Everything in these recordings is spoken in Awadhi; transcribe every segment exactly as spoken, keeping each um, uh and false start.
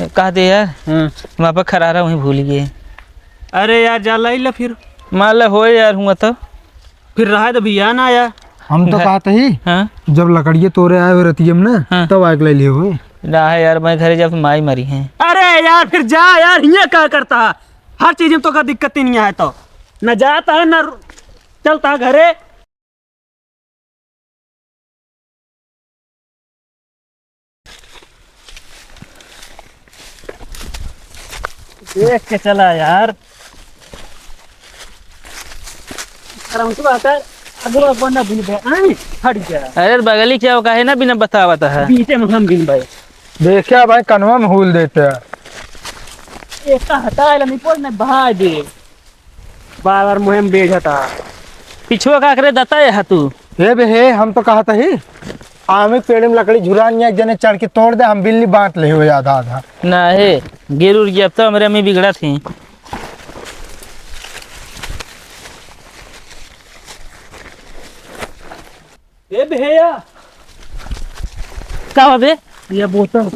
कह दे यार, हाँ। वहाँ पर खरारा वहीं भूल गए। अरे यार, जा लाई ला फिर। मान ला हो यार, हुआ तो। फिर रहा तो भैया ना आया। हम तो है। कहत ही, हाँ। जब लकड़िए तोरे आए हो रतियम ना, हाँ। तब आग ले लियो हो। ना है यार, मैं घरे जब माई मरी है। अरे यार, फिर जा यार, हियाँ का करता है? हर चीज में तो का दिक्कत ही नहीं है, तो ना जाता है ना रु-, चलता है घरे। देख के चला यार। अरे हम तो आता, अगवा बना बिन बे, आई, हट जा। अरे बगली क्या हो, काहे ना बिना बतावत है? बीचे में हम बिन बे। देखा भाई, कनवा में हुल देते हैं। ये का हटा है, नहीं बोल, नहीं बहा दे। बार बार मुहे में बेझता। पिछुआ का करे दता है तू? हे बे हे, हम तो कहत ही, आमे के पेड़ में लकड़ी झुरान, एक जने चढ़ के तोड़ दे, हम बिल्ली बांट ले हो आधा आधा। ना हे, गिर उड़ गया, अब तो हमरे अम्मी बिगड़ा थी। ए भैया। का बा बे? ये बोतल।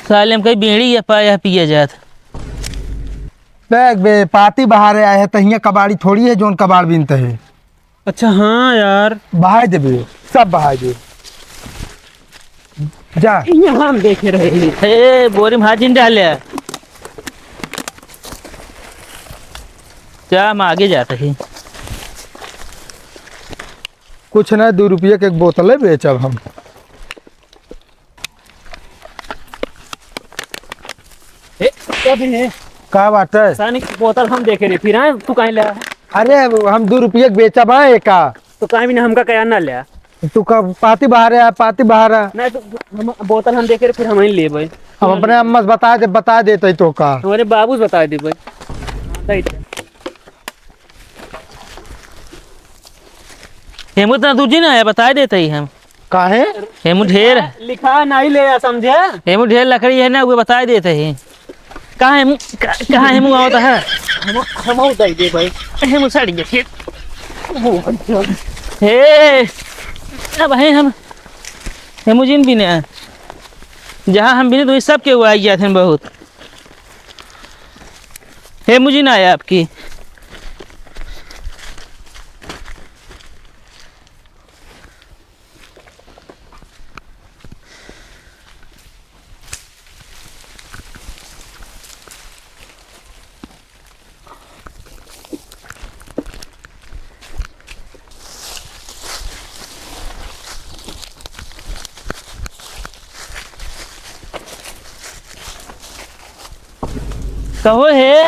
साले हम कहीं बीड़ी या पाया पिया जात। देख बे, पाती बहारे आए है, तहिया कबाड़ी थोड़ी है, जोन कबाड़ बीनते है। अच्छा, हाँ यार। बहाए देबे, सब बहाए दे। जा। यहाँ हम देखे रहे। हे, बोरी में हाथ जिन डाले। जा, हम आगे जाते हैं। कुछ ना, दो रुपया के एक बोतल है, बेचब हम। ए, क्या भी है? का बात है? सानी की बोतल हम देखे रहे, फिर आए, तू काहे ले आया? अरे, हम दो रुपया के बेचब, हाँ, एका। तो काहे भी ना हमका कया ना ले? तू का पाती बाहर है, पाती बाहर है। नहीं, तो हम, बोतल हम देखे रहे, फिर हम ही लेबे। हम अपने अम्मा से बता दे, बता देते तो का। हमारे बाबू से बता देबे। हेमू इतना दूर जी ना है, बता देते ही हम। काहे? हेमू ढेर। लिखा नहीं ले आ, समझे? हेमू ढेर लकड़ी है ना, वो बता देते ही। कहाँ हेमू, का-, कहाँ हेमू आवत है? हम, हम दे दे भाई। हेमू सड़ गया खेत। वो भाई। हे, अब है हम हेमू जिन बिने। जहाँ हम बिने तो ये सब के वो आ गया थे बहुत। हेमू जिन आया आपकी। कहो हे,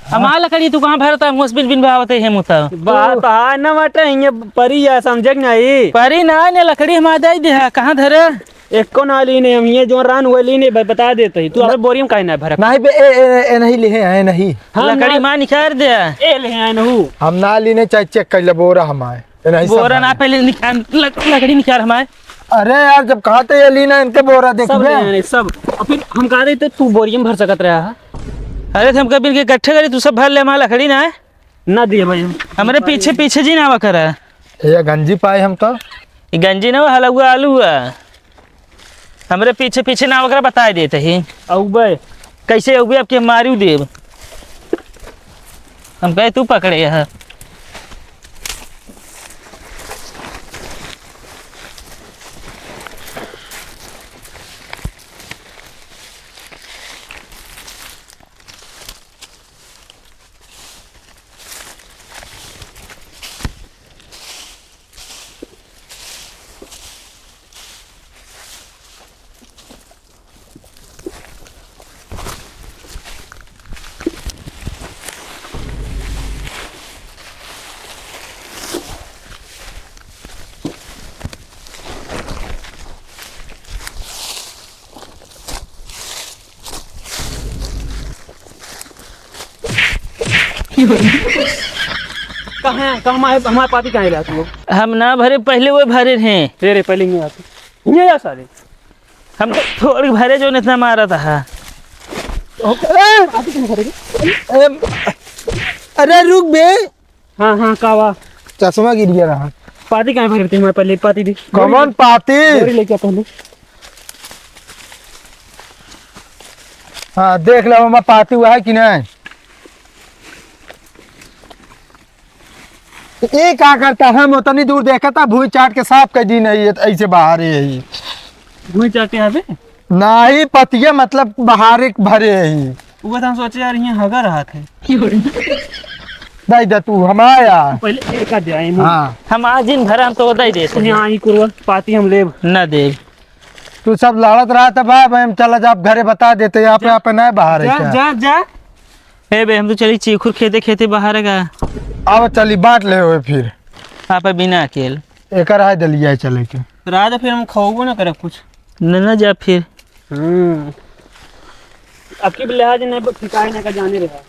हमार लकड़ी तू कहाँ भरता है? मुस बिन बिन बहावत है, हेमू ता। बात है ना, मटे हिये परी या, समझे कि नहीं? परी ना, ने लकड़ी हमार दे दे, कहाँ धरे? एको ना लीने हम, ये जो रान हुए लीने, ब-, बता देते ही। तू अबे बोरी में काहे ना भरा? नहीं बे, ए, ए, ए, नहीं लिहे हैं, नहीं। हाँ, लकड़ी ना। माँ निकाल दे। ए, ले हैं नहू। हम ना लीने, चाहे चेक कर ले, बोरा हमारे। ए, नहीं, सब बोरा ना, हमारे। पहले निकाल, लक-, लकड़ी निकाल हमारे। अरे यार, जब कहा तो ये लीना, इनके बोरा देख सब बे। ले हैं, सब। और फिर हम कहा देते, तू बोरी में भर सकत रहा है। अरे, तो हम कभी इनके इकट्ठे करी, तू सब भर ले, हमारा लकड़ी ना है। ना दिए भाई हम। हमरे पीछे, पीछे जी ना आवा करा। ये गंजी पाए हम तो। ये गंजी ना, हलुआ आलू है। हमरे पीछे, पीछे ना आवा करा, बताए देते ही। अउबे। कैसे अउबे, अब के मारू देब। हम कहे तू पकड़े है। कहाँ, कहाँ हमारे, हमारे पाती कहाँ ला तू? हम ना भरे, पहले वो भरे हैं। तेरे पहले ही आते। ये या सारे। हम तो थोड़ी भरे जो इतना मारा था। ए, पाती कहाँ भरे? ए, अरे रुक बे। हाँ, हाँ, का बा? चश्मा गिर गया रहा। पाती काहे भरे थे हमारे पहले? पाती दी। कौन पाती? बोरी लेके आ पहले। हाँ, देख लो, ओमा पाती हुआ है कि नहीं? ये का करता है? हम उतनी दूर देखा था, भूई चाट के साफ कर दी नहीं, ये ऐसे बाहर ही है ये। भूई चाटे यहाँ पे? नहीं, पतिया मतलब बाहर एक भरे है ये। वो तो हम सोचे यार, यहाँ हगा रहा थे। दे दे तू, हम आया। पहले एक का दे आए मुँह। हाँ। हम आज दिन भर हम तो दे देते हैं। यहाँ ही कुरवा पाती हम लेब। ना देब। तू सब लड़त रहा था भाई, भाई हम चला जा, आप घरे बता देते, यहाँ पे, जा। यहाँ पे नहीं बाहर है जा, क्या? जा, जा। ए बे, हम तो चली चीखुर खेते खेते बाहर है का? अब चली बांट ले हुए फिर। आप बिना अकेल। एकर आय दलिया चले के। रात फिर हम खाओगे ना करब कुछ। न, न जा फिर। हाँ। अब की लिहाज नहीं, बस ठिकाए ना का जाने रहा।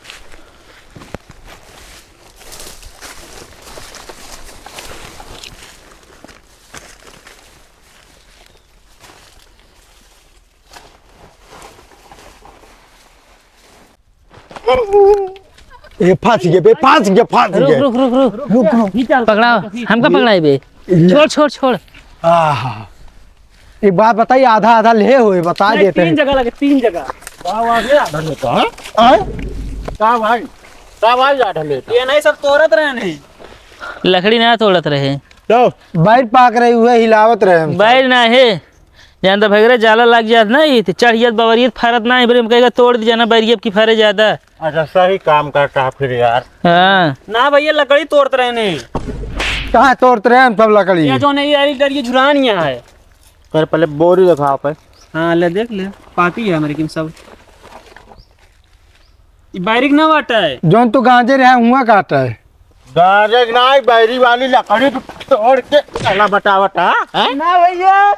ए, फंस गए बे, फंस गए, फंस रुक, गए। रुक, रुक, रुक। रुक, रुक। ये चल, पकड़ा, रुक, रुक। हमका पकड़ाई बे। ये छोड़, छोड़, छोड़। आहा। एक बात बताइए, आधा आधा ले हुए, बता नहीं, देते तीन हैं। जगह लगे, तीन जगह। का भाई, आधा लेता, हाँ? हाँ? का भाई? का भाई, आधा लेता? ये नहीं, सब तोड़त रहे नहीं। लकड़ी ना तोड़त रहे। तो? बैर पाक रही हुए, हिलावत रहे हम सब। बैर ना है। जानता भगरे जाला लाग जात ना, ये तो चढ़ जात बवरियत फरत ना है, बरे हम कहेगा तोड़ दी जाना, बैरियत की फरे ज्यादा। अच्छा, सही काम करता है फिर यार। हाँ। ना भैया, लकड़ी तोड़त रहे नहीं। कहाँ तोड़त रहे हम सब लकड़ी? ये जो नहीं, यार, इधर ये झुरानिया है। कर पहले बोरी दिखाओ पे। हाँ, ले देख ले, पाती है हमारे किन सब। ई बारिक ना बाटा है। जौन तू गांजे रहा हुआ काटा है। गांजे के ना, ई बैरी वाली लकड़ी तू तोड़ के चला बतावत, हाँ? हैं? ना भैया,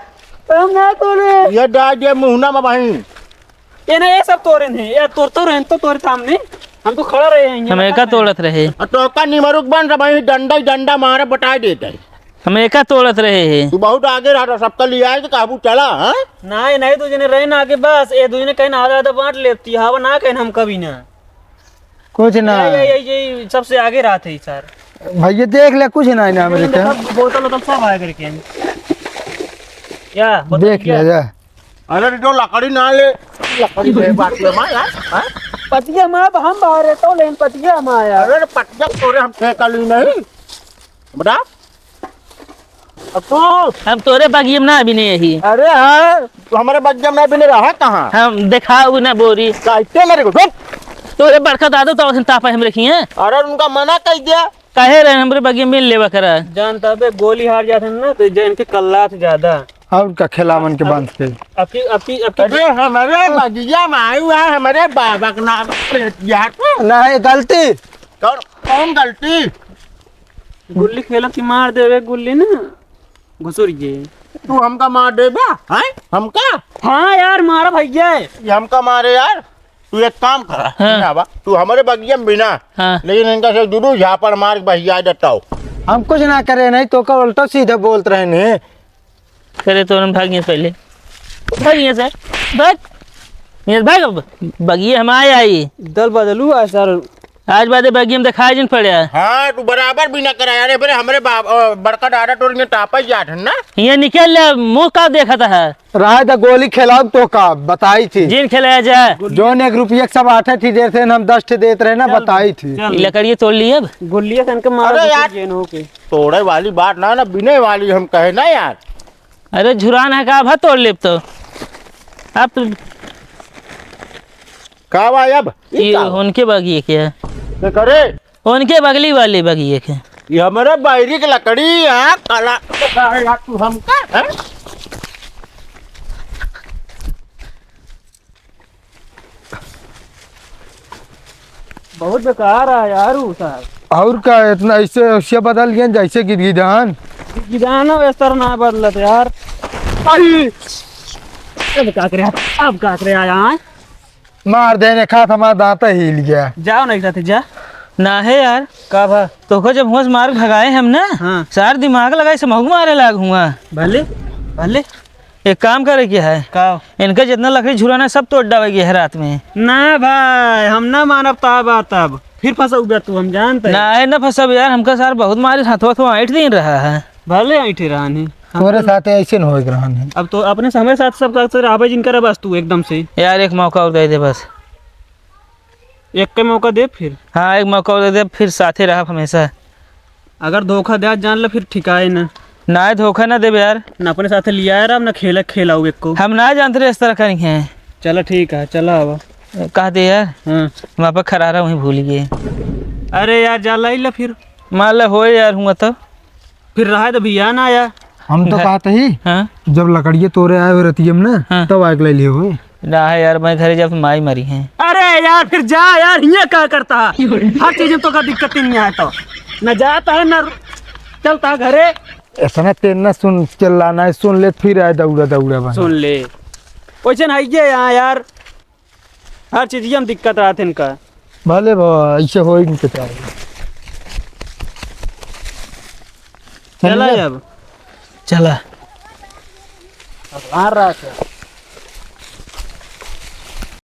हम ना तोड़े। ये डाल दे मुहना में भाई। ये ना, ये सब तोड़े नहीं, ये तोड़ते रहे तो तोड़े सामने। हम तो खड़ा रहे हैं, हम एका तोड़त रहे। आ तो का निमरुक बन रहा भाई, डंडा ही डंडा मारे बटाई देते हैं। हम एका तोड़त रहे हैं। तू बहुत आगे रहा, सबका लिया है तो काबू चला, हाँ? नहीं, नहीं, दू जने रहे ना आगे, बस ये दू जने कहीं ना आधा आधा बांट लेती, हवा ना कहीं हम कभी ना। कुछ ना। ये, ये, ये, ये सबसे आगे रहा थे सर। भैया देख ले, कुछ ना है ना मेरे देखो, का। बोतल वोतल सब आया करके। या, बोतल देख ले या। जा। अरे, तो लकड़ी ना ले, लकड़ी ले, बात ले, माँ यार, हाँ? पतिया माँ, अब हम बाहर है, तो लेन पतिया माँ यार। अरे, पतिया तोरे हम ठेका ली नहीं। बता। अब तू हम तोरे बगियम ना अभी नहीं यही। अरे हाँ, तू हमारे बगियम ना अभी नहीं रहा कहाँ? हम देखाऊ ना बोरी। काइते मेरे को, चुप। तोरे बड़का दादू तो उसन तापा हम रखी हैं। अरे, उनका मना कर दिया। काहे रहे हमरे बगिया में लेवा करा? जानता बे, गोली हार जात है ना, तो जे इनके कल्लात ज्यादा। और का खेलावन के बांध के। अबकी, अबकी, अबकी अरे, हमारे बगिया में आयु है, हमारे बाबा के नाम पे यार। नहीं, गलती। कौन, कौन गलती? गुल्ली खेलत की मार देवे गुल्ली ना, घुसुर गए। तू हमका मार देबा, हैं? हमका? हाँ यार, मारा भैया। ये हमका मारे यार। तू एक काम करा, हाँ। ना बा, तू हमारे बगिया में भी ना, हाँ। लेकिन इनका से जरूर झापड़ मार के बहिया देता हो। हम कुछ ना करे नहीं, तो का उल्टा सीधा बोलत रहे ने। करे तो हम भागिए पहले, भागिए सर, भाग, ये भाग अब, बगिए हम आए आई। दल बदलू आ सर। आज बादे बगिया में दिखाई जिन पड़े। हाँ, तू बराबर भी ना करा यार, बरे हमरे बाप, अ, बड़का दादा तोर में टापा जात है ना। ये निकल ले, मुँह का देखत है। रहा था गोली खेलाऊ तो का बताई थी। जिन खेलाया जाए। जौन एक रुपया के सब आठ ठे देते हैं, हम दस ठे देते रहे ना, चल, बताई थी। चल। ई लकड़िए तोड़ ली अब। गुल्लिया सन के मारो अरे तो यार। जेन हो के। तोड़े वाली बात ना, ना बिने वाली हम कहे ना यार। अरे झुरान है का, भा तोड़ लेब तो। अब तो का बा अब? ई ई का? उनके बगिए के है। ते करे? उनके बगली वाले बगिए के। ये हमारे बैरी के लकड़ी है, काला। का है यार तू हमका, हैं? बहुत बेकार है यार वो साहब। और का, इतना ऐसे, ऐसे बदल गए जैसे गिदगिदान। गिदगिदान हो, इस तरह ना बदलत यार। आई! अब का करे, अब का करे आया है? मार देने खात हमारा दांत हिल गया। जाओ नहीं साथे, जा। ना है यार। का भा? तोको जब हुआ से मार भगाए हम ना, हाँ। सार दिमाग लगाए से महू मारे लाग हुआ। भले, भले। एक काम करे के है। का? इनका जितना लकड़ी झुराना है, सब तोड़ डावे के है रात में। ना भाई, हम ना मानब ता बात अब। फिर फंसौबे तू, हम जानते हैं। ना, ए, ना फंसब यार, हमका सार बहुत मारे, हाथों, हाथों ऐंठ दिन रहा है। भले ऐंठे रहन है। हम तोरे तो साथे ऐसे न होए रहन है। अब तो अपने से, हमारे साथ सब साथ से रहबे जिन करे बस तू एकदम से। यार, एक मौका और दे दे बस। एक के मौका दे फिर। हाँ, एक मौका दे दे, फिर साथे रहब हमेशा। अगर धोखा दे, जान ले फिर ठिकाए ना। ना, धोखा ना देबे यार। ना अपने साथे लिया यार, अब ना खेले खेलाऊ एको। हम ना जानते रहे इस तरह करी हैं। चला ठीक है, चला अब। कह दे यार। हाँ। हम आपा खरारा वहीं भूल गए। अरे यार, जा लाई ला फिर। मान ला होए यार हुआ तो। फिर रहा तो भैया ना आया। हम तो घर कहत ही, हाँ? जब लकड़िया तोरे आए हो रतियम ना, हाँ। तब आग ले लिए हुए। ना है यार, मैं घरे जब माई मरी हैं। अरे यार, फिर जा यार, हियाँ का करता है? हर चीज में तो का दिक्कत ही नहीं है तो। न जाता है, न रु-, चलता है घरे। ऐसा ना तेल ना सुन, चिल्लाना है, सुन ले, फिर आए दौड़ा, दौड़ा बना। सुन ले। वैसे ना आइए यहाँ यार, हर चीज में दिक्कत रहत है इनका। भले बाबा, ऐसे हो ही नहीं सकता। चला चलिए। अब। चला। भगवान रहा है।